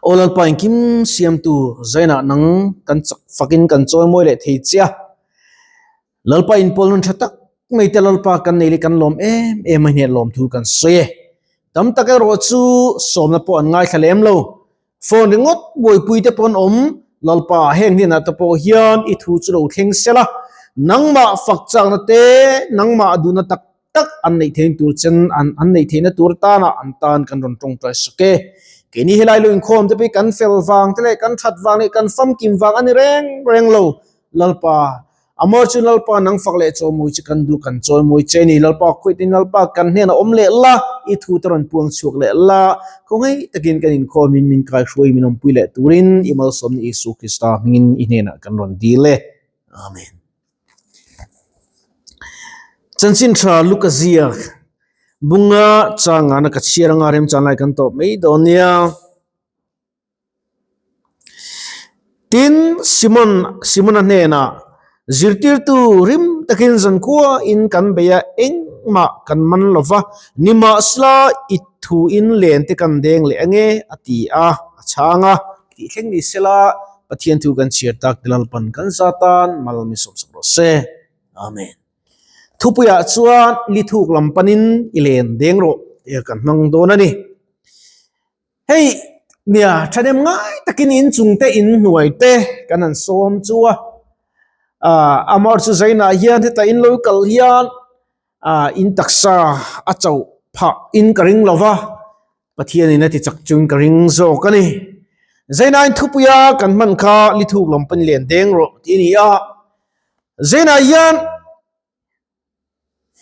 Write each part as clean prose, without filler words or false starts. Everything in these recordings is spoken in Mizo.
Aw Lalpa engkim siamtu zainah nang kan chak fakin kan chawimawi leh thei che a. Lalpa inpawl hun tha tak mai te Lalpa kan nei leh kan lawm em em a hnen lawmthu kan sawi e. Tam tak erawh chu sawmna pawh an ngaithla lem lo. Phone ringawt buaipui te pawh an awm. Lalpa heng hnenah te pawh hian i thu chu lo thleng sela, nangmah fak chakna te, nangmah duhna tak tak an neih theihna tur chen an an neih theihna tur tana an tan kan rawn tawngtai sak e. Keini helai lo inkhawm te pawh hi kan fel vang te leh kan that vang leh kan famkim vang a ni reng reng lo. Lalpa, a mawi chu Lalpa nang fak leh chawimawi che kan duh kan chawimawi che ni. Lalpa khawitin Lalpa kan hnenah awm leh la, i thu te rawn puang chhuak leh la, khawngaih takin kan inkhawmin min kaihruai min awmpui leh turin i malsawmna Isu Krista hmingin i hnenah kan rawn dil e. Amen. Chanchin tha Luka ziak bunga changana ka chhiar anga remchan lai kan tawp mai dawn nia. Tin, Simon Simona hnenah, Zirtirtu rim takin zankhua in kan bei a, engmah kan man lo va, nimahsela i thuin len te kan deng leh ange, a ti a, a chhang a. Tih thleng ni sela, Pathian thu kan chhiar tak ti Lalpan kan za tan mal min sawmsak rawh se. Amen. Thupuiah chuan li thuk lam panin i len deng rawh tih kan hmang dawn a ni. Hei nia thahnem ngai takin inchung te inhnuai te kan han sawm chu a, amaherawhchu chu zainah hian heta in lo kal hian in taksa a chauh phah in ka ring lo va, Pathianin a ti chak chuan ka ring zawk a ni. Zainain thupuia kan hman kha li thuk lam pawn lian deng rawh tih a ni a, Zainah hian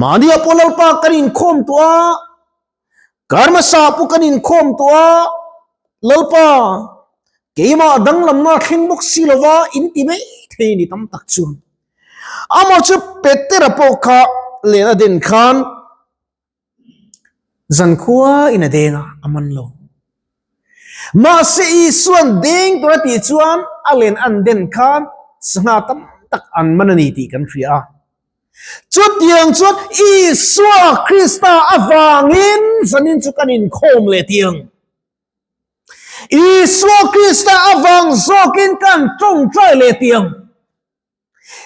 mahnia pawh Lalpa kan inkhawm tawh a, Karmasa pawh kan inkhawm tawh a, Lalpa keimah danglamna a thleng bawk si lova in ti mai thei ni tam tak chuan. Amaw chu Petera pawh kha len a den khan Zankhua in a deng a, a man lo. Mahse Isua'n deng tur a tih chuan a len an den khan sangha tam tak an man a ni tih kan hria a. Chutiang chuan Isua Krista avangin zanin chu kan inkhawm leh tiang. Isua Krista avang zawkin kan tawngtai leh tiang.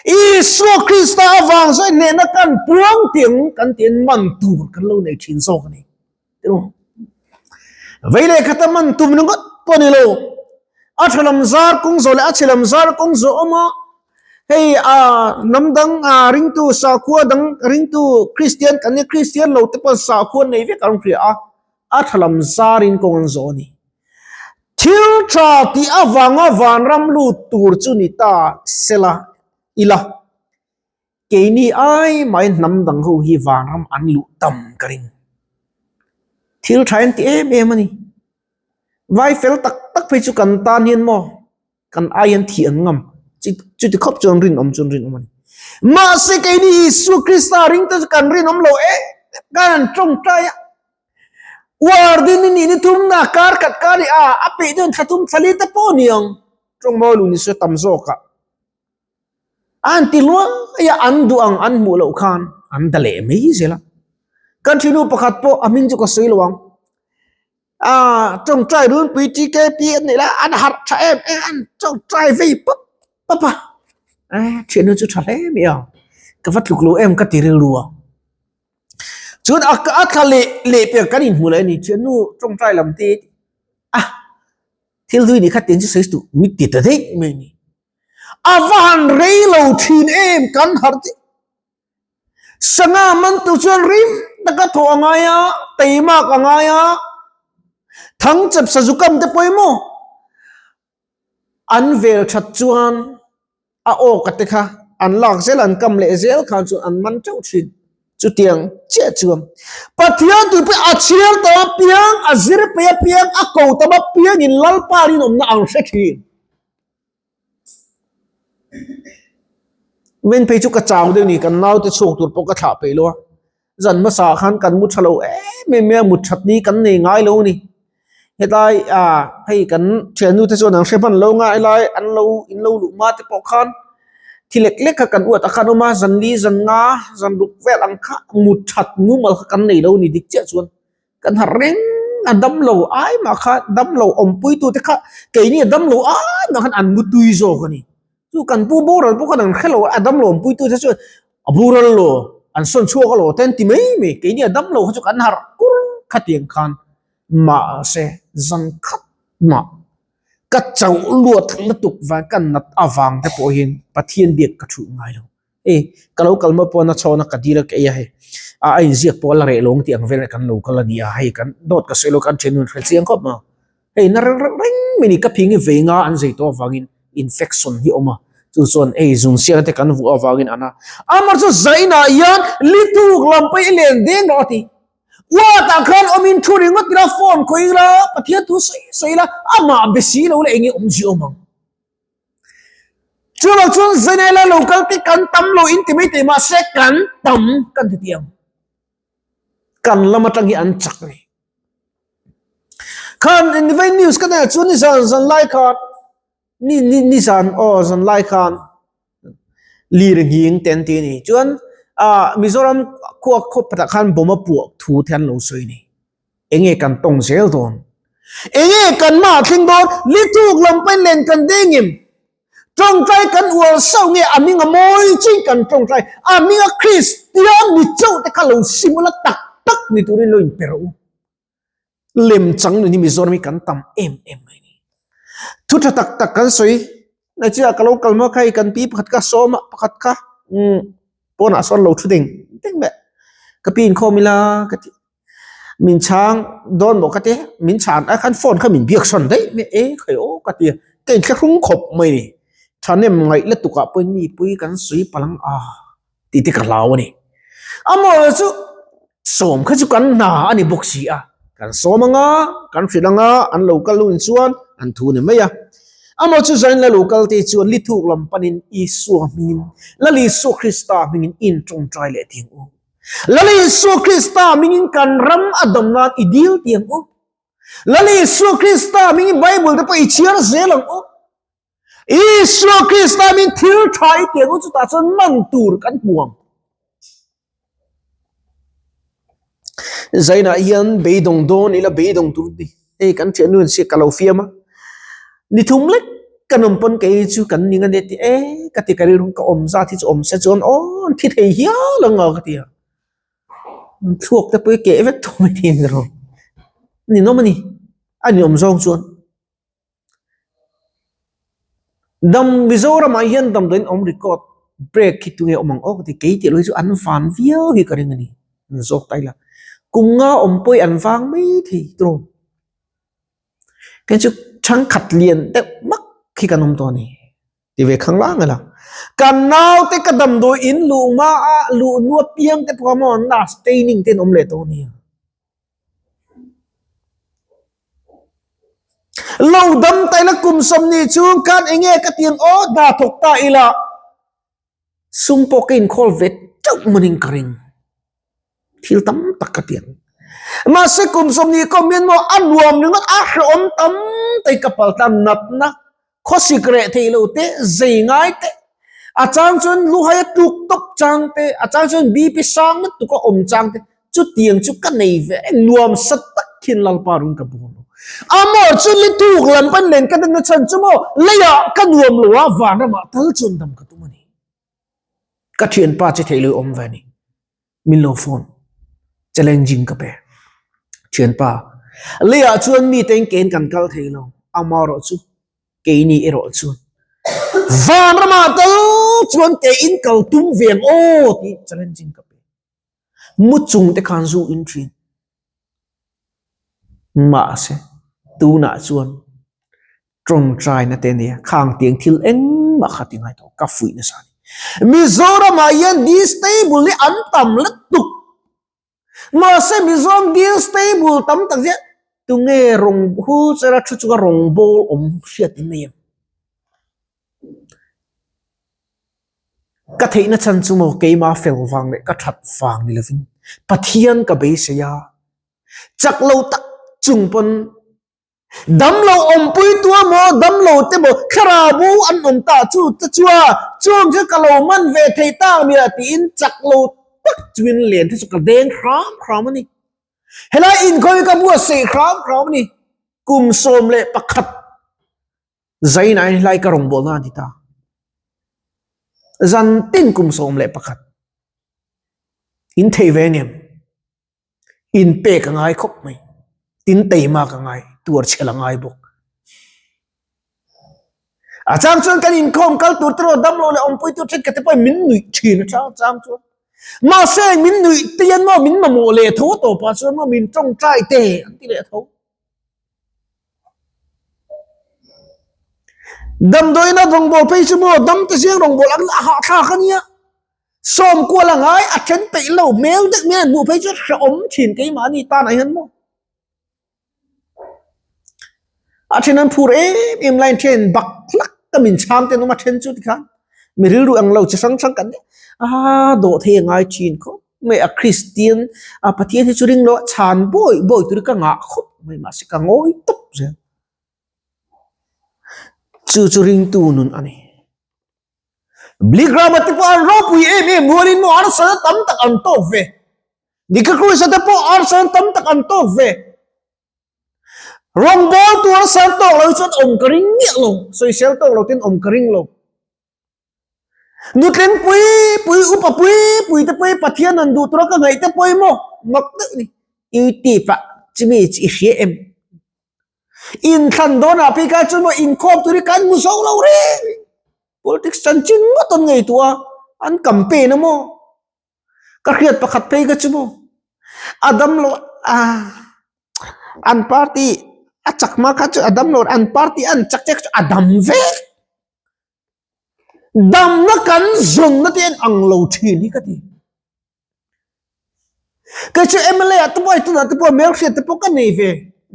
Isua Krista avang zawh hnehna kan puang tiang kan tiin man tur kan lo nei thin zawk a ni. Vei leh khata man tum ringawt pawh a ni lo. A tha lam zar kawng zawh leh a chhe lam zar kawng zawh awm a, hei a hnam dang a ringtu sakhua dang ringtu Kristian kan nia Kristian lo te pawh sakhua nei vek an hria a, a tha lam zarin kawng an zawh a ni. Thil tha tih avanga vanram lut tur chu ni ta sela ila, keini ai mai hnam dang ho hi vanram an luh tam ka ring. Thil tha en ti em em a ni. Vai fel tak tak phei chu kan tan hian maw kan ai hian thih an ngam. Chuti khawp chuan rinawm chu an rinawm a ni. Mahse keini Isua Krista ringte chu kan rinawm lo em em khan an tawngtai a. Uar din i nih ni thum na kar khat kar i a, a peih dawn thla thum thla li te pawh ni ang. Tawng mawi lu ni se tam zawk ah. An ti luai a, an duh ang an hmuh loh khan an da leh mai zel a. Kan thinu pakhat pawh a hming chu ka sawi lo ang. A tawngtai runpui TKP an neih lai an harh tha em em an tawngtai vei pap pap a. Thiannu chu tha hle mai a, ka va tluk lo em ka ti rilru a. Chuan a a thla leh leh pek kan inhmu leh a ni thiannu tawngtai lam te a thil hlui nih kha tiang chu sawi duh mit ti ta daih mai a ni. A va han rei lo thin em kan harh chiah. Sangha man tur chuan rim taka thawh a ngai a, teimak a ngai a, thangchep sazu kam te pawimawh an vel that chuan a awk a te kha an lak zel an kam leh zel khan chuan an man teuh thin chutiang chiah chuan Pathian tih pawh a chhiar tam apiang a zir peih apiang a ko tam apiang in Lalpa rinawmna ang hre thin Ven phei chu ka chau deuh ni kan naute chhuak tur pawh ka thlah peih lo a. Zan hmasa ah khan kan mu tha lo em em mai a, mut that ni kan nei ngai lo a ni. Hetlai ah hei kan thiannu te chuan an hre hman lo ngai lai an lo in lo luh hma te pawh khan thi lek lek kha kan uat ah khan awm a, zan li zan nga zan ruk vel ang kha mut that mumal kha kan nei lo a ni dik chiah chuan kan harh reng A damlo ai mah kha damlo awmpui tute kha keini a damlo ai mah khan an mutui zawk a ni. Chu kan pu boral pawh khan an hre lo a, a damlo awmpui tute chuan a boral lo, an sawn chhuak alo te an ti mai mai. Keini a damlo kha chu kan harh kur khatiang khan mahse zan khat mah ka chauh luat lutuk vang ka nat avang te pawh hian Pathian biak ka thuh ngai lo. Hei ka lo kal maw pawh na chhawn a ka dil a ka ei a hei a a inziak pawh a la reh lawng tih ang vel kan lo kal a ni a hei kan dawt ka sawi lo kan thian nun hre chiang khawp maw hei na reng reng reng mai ni ka phing hi vei nga an zei tawh avangin infection hi a awm a chu chuan hei zun siang te kan vuah avangin an a amah chu zainah hian lituk lam pawh i len deng rawh a ti Uatah khan awmin thu ringawt ila phone khawih ila Pathian thu sawi sawi ila amah be si lo la eng nge awmzia awm ang. Chu lo chuan Zainai la lo kal te kan tam lo in ti mai thei mahse kan tam kan ti tih ang. Kan lam atang hi an chak ni. Khan Invai news ka nei chuan ni zan zan lai khan ni ni ni zan aw zan lai khan lir nghing te an ti a ni. Chuan ah Mizoram khua khaw pakhatah khan bomb a puah thu te an lo sawi a ni. Enge kan tawng zel dawn? Enge kan mah thleng dawn? Lituk lam pain len kan deng em? Tawngtai kan uar sauh nge a hming a mawi chin kan tawngtai? A hming a Kristian ni chauh te kha lo sim ula tak tak ni turin lo inpe rawh u. Lem chang nun hi Mizoram hi kan tam em em mai ni. Thu tha tak tak kan sawi na chiah ka lo kal hma kha hei kan pi pakhat kha sawm a pakhat kha umm pawnah sawn lo thu deng deng mai ka pi inkhawm ila ka ti. Min chhang dawn maw ka ti min chhan a khan phone kha min biak sawn daih mai e khai aw ka ti a ka inthlahrung khawp mai ni thahnem ngaih la tukah pawhin mi pui kan sawi palh ang a tih te ka hlau a ni amaherawhchu chu sawm kha chu kan hna a ni bawk si a kan sawm anga kan hrilh anga an lo kal luhin chuan an thu ni mai a amaherawhchu chu zain la lo kal te chuan lithuk lam panin Isua hmingin Lal Isua Krista hmingin in tawngtai leh tih ang u. Lal Isua Krista mingin kan ram a dam nan i dil ti ang u. Lal Isua Krista mingin Bible te pawh i chhiar zel ang u. Isua Krista mingin thil tha i ti ang u chutah chuan man tur kan hmu ang. Zainah hian beidawng dawn ila beidawng tur ni. Hei kan thian nu in si ka lo fiam a. Ni thum lek kan awm pawn kei chu kan ning a nia ti e ka ti ka rilru ka awm zat hi chu awm se chuan aw an thi thei hial ang a ka ti a. Thluak te pawh hi keh vek tawh mai thin rawh. A ninawm a ni. A ninawm zawng chuan. Dam Mizoramah hian damdawiin awm record break hi tunge awm ang aw ka ti kei tih loh hi chu an van viau hi ka ring a ni an zawk ta ila kum nga awm pawh hi an vang mai thei tawh kei chu thangkhat lian deuh mak hi kan awm tawh a ni ti ve khang lang ila kan naute ka damdawi in luh hma a luh hnu apiang te pawh maw nurse training te an awm leh tawh a nia. Lo dam ta ila kum 20 chhung khan enge ka ti ang aw hna thawk ta ila sum pawh ka inkhawl ve teuh manin ka ring thil tam tak ka ti ang mahse kum 20 kawm hian maw a nuam ringawt a hrehawm tam tai ka pal ta natna khawsik reh theih loh te zei ngai te a chang chuan luhai a tluk tawp chang te a chang chuan BP sang lutuk a awm chang te chutiang chu ka nei ve nuam sa tak hian Lalpa run ka bawm lo amaw chu lituk lam pan nen ka den na chhan chu maw leiah ka nuam lo a vanramah tal chuan dam ka tum a ni ka thianpa che theih lo awm ve a ni. Min lo phone challenging ka pe thianpa leiah chuan mite in kein kan kal thei lo amaherawh chu keini erawh chuan vanramah tal chuan kein kal tum ve ang aw tih challenging ka pe mu chung te khan zu in thin mahse tunah chuan tawngtai na te ania khang tiang thil engmah kha ti ngai tawh ka fuih nasa a ni. Mizoram ah hian distable hi an tam lutuk mahse Mizoram distable tam tak zia tunge rawng wheelchair a thu chunga rawng bawl awm hriat in nei em? Ka theihna chhan chu maw keima fel vang leh ka that vang ni lovin Pathian ka beisei a chak lo tak chung pawn Damlo awmpui tua maw, damlo te maw, thlarau bo an awm ta chu te chua, chung chu ka lo man ve thei tak mi ah tiin chak lo tak chuin len te chu ka deng hram hram a ni. Helai inkhawm hi ka buatsaih hram hram a ni. Kum 11 zainah hian helai ka rawngbawlna a ni ta. Zan tin kum 11 in thei ve ngem in pek a ngai khawp mai. Tin teima ka ngai tuar chhel a ngai bawk. A chang chuan kan inkhawm kal tur te erawh damlo leh awmpui tur thenkhat te pawhin min nuih thin a chang chang chuan. Mahse min nuih te hian maw min mamawh leh tho a tawpah chuan maw min tawngtai te an ti leh tho. Damdawiina rawngbâwl phei chu maw dam te zing rawngbâwl ang a hahthlak a nia. Sawm kual a ngai a then peih lo hmel deuh mai a hmuh phei chu hrehawm thin keimahni tanah hian maw. A then an phur em em laiin then bak hlak ka min chhang te an awm a then chu tikhan mi rilru ang lo chi hrang hrang kan nia a dawh thei a ngai thin khawp mai a Kristian a Pathian hi chu ring lo a chhan bawi bawi tur hi ka ngah khawp mai mahse ka ngawi tawp zel chu chu ringtu nun a ni. Bligrama te pawh an ropui em em rualin maw arsa tam tak an tawk ve. Nika Cruz-a te pawh arsa tam tak an tawk ve. Rawngbâwl tur arsa an tawk lo hi chuan awm ka ring miah lo, sawisel tawk lo ten awm ka ring lo. Nutling pui pui, upa pui pui te pawh hi Pathian an duh tura ka ngaih te pawh hi maw mak deuh ni. YouTube-ah chimi chi i hria em? Inthlan dawnah phei kha chuan maw inkhawm tur hi kan hmu zo lo reng. Politics chanchin ngawt an ngaihtuah a, an campaign a maw? Ka hriat pakhat phei kha chu maw a dam lo a an party a chak hma kha chu a dam lo an party an chak che kha chu a dam vek. Damna kan zawnna te an ang lo thin hi ka ti. Kei chu MLA ah te pawh hei tunah te pawh hmelhriat te pawh ka nei ve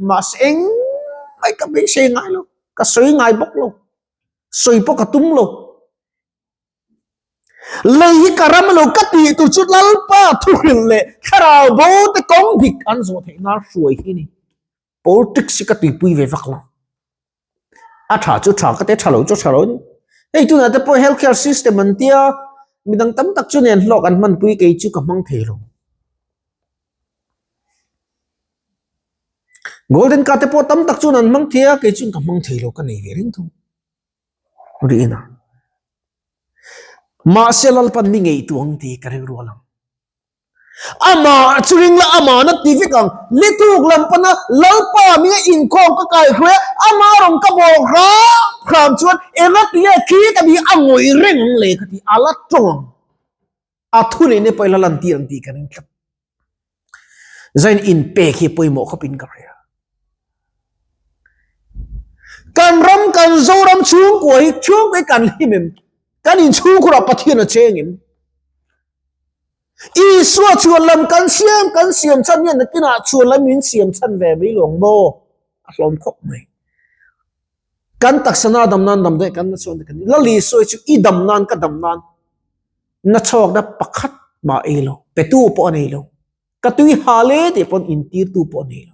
mahse engmah ka beisei ngai lo ka sawi ngai bawk lo sawi pawh ka tum lo lei hi ka ram lo ka tih tur chu Lalpa thuhrilh leh thlarau bo te kawng dik an zawh theih nan hruai hi a ni politics hi ka tuipui ve vak lo. A tha chu tha ka ti a, tha lo chu tha lo a ni. Hei tunah te pawh health care system an tia midang tam tak chu nen hlawk an hmanpui kei chu ka hmang thei lo. Golden card te pawh tam tak chuan an hmang thei a kei chuan ka hmang thei lo ka nei ve reng thung rih ina. Mahse Lalpan mi ngei tuang tih ka rilru a lang. Amah chu ring la, amah na ti vek ang. Lituk lam pana Lalpa minga inkhawm ka kai hruai a, ama rawn ka bawk hram hram chuan enga ti nge khi ka ni a ngawih reng ang le ka ti, a la tawng ang. A thu neih na pawh i la lan tir ang tih ka ring tlat. Zain inpek hi pawimawh khawpin ka hria. Kan ram kan Zoram chhungkua hi chhungkua hi kan hlim em? Kan inchhungkhurah Pathian a cheng em? Isua chuan lam kan siam kan siam chhan hian nakinah chuan lam min siam chhan ve mai luang maw? A hlawm khawp mai. Kan taksa na dam nan dam daih kan na chuan kan Lal Isua chu i dam nan ka dam nan na chhawk na pakhat mah ei lo petu pawh a nei lo ka tui ha le tih pawn intirtu pawh a nei lo.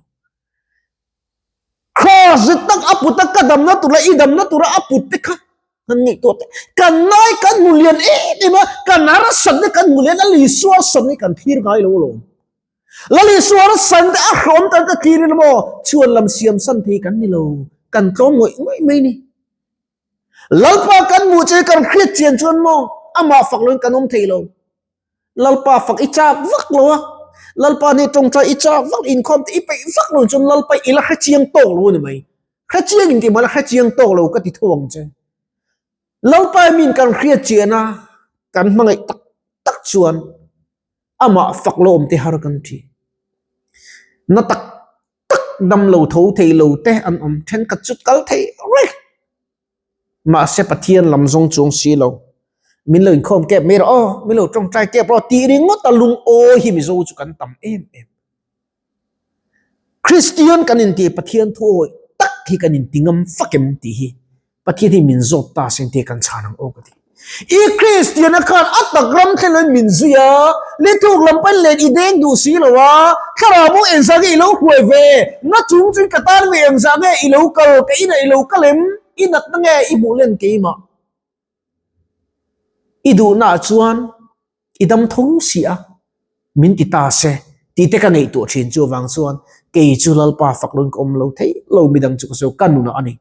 Cross tak a put a ka damna tura i damna tura a put te kha kan ngaihtuah te kan nai kan hmu lian em em a kan harsat te kan hmu lian a Isua san hi kan thlir ngai lo alawm. Lal Isua san te a hrawm tan ka thlir in maw chhuan lam siam san thei kan ni lo kan tlawm ngawih ngawih mai ni. Lalpa kan hmuh che kan hriat chian chuan maw amah fak loin kan awm thei lo. Lalpa fak i chak vak lo a, Lalpa nih tawngtai i chak vak inkhawm te i peih vak lo chuan Lalpa i la hre chiang tawk lo a ni mai. Hre chiang in tih mah la hre chiang tawk lo ka ti tho ang che. Lalpa i min kan hriat chian a, kan hmangaih tak tak chuan amah fak lo awm te har kan thi. Na tak tak dam lo tho thei lo te an awm thenkhat chu kal thei reng. Mahse Pathian lam zawng chuang si lo. Min lo inkhawm kep mai rawh aw, min lo tawngtai kep rawh tih ringawt a lungawi hi Mizo chu kan tam em em. Kristian kan intih Pathian thu awi tak hi kan inti ngam fak em tih hi Pathian hi min zawt ta sin tih kan chhan ang aw ka ti. I Kristiana khan a tak ram thlen loin min zui a, lithuk lam pawn len i deng duh si lo a, thlarau bo engzah nge i lo hruai ve, na chung chuin ka tan ve engzah nge i lo kal, ka inah i lo kal em, i natna nge i hmuh len keimah. I duhnaah chuan i dam tho si a, min ti ta se. Tih te ka ngaihtuah thin chuvang chuan kei chu Lalpa fak lun ka awm lo thei lo midang chu ka sawi ka nunah a ni.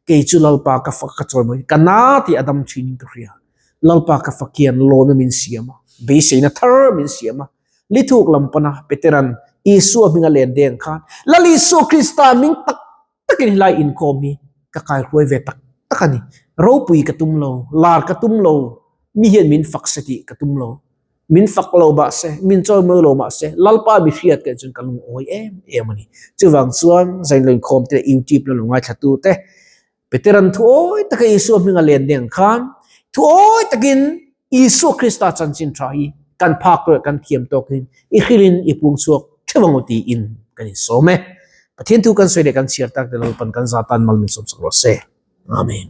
Kei chu Lalpa ka fak ka chawimawi ka na tih a dam thinin ka hria. Lalpa ka fak hian lawmna min siam a, beiseina thar min siam a. Lithuk lam pana Peteran Isua hminga len deng khan Lal Isua Krista hming tak takin helai inkhawm hi ka kaihruai ve tak tak a ni. Ropui ka tum lo, lar ka tum lo, mi hian min fak se tih ka tum lo. Min fak lo mah se, min chawimawi lo mah se, Lalpa mi hriat ka chuan ka lungawi em em a ni. Chuvang chuan zain lo inkhawm te leh YouTube la lo ngaithlatu te, Peteran thuawi taka Isua hminga len deng khan thuawi takin Isua Krista chanchin tha hi kan phak leh kan thiam tawkin i hrilhin i pung chhuak theuh ang u tiin kan insawm e. Pathian thu kan sawi leh kan chhiar tak te Lalpan kan za tan mal min sawm sak rawh se. Amen.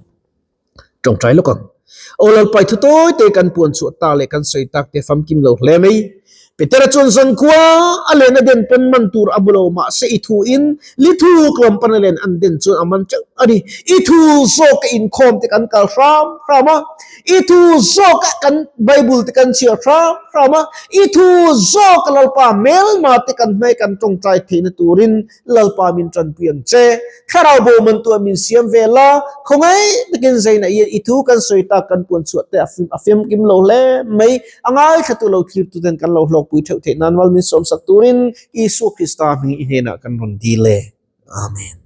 Tawngtai lawk ang. Aw Lalpai thu tawi te kan puan chhuah tak leh kan sawi tak te famkim lo hle mai. Petera chuan zankhua a len a den pawn man tur a hmu lo mahse i thu in li thuk lam pan a len an den chuan a man teuh a ni. I thu zawk a inkhawm te kan kal hram hram a, i thu zawk a kan Bible te kan chhiar hram hram a, i thu zawk a Lalpa hmelma te kan hmai kan tawngtai theihna turin Lalpa min tanpui ang che. Thlarau bo man tuah min siam ve la, khawngaih takin zainah hian i thu kan sawi tak kan puan chhuah te a fiamkim lo hle mai. A ngaithla tu lo thlir tu ten kan lo hlawkpui theuh theih nan mal min sawmsak turin Isua Krista hming i hnenah kan rawn dil e. Amen.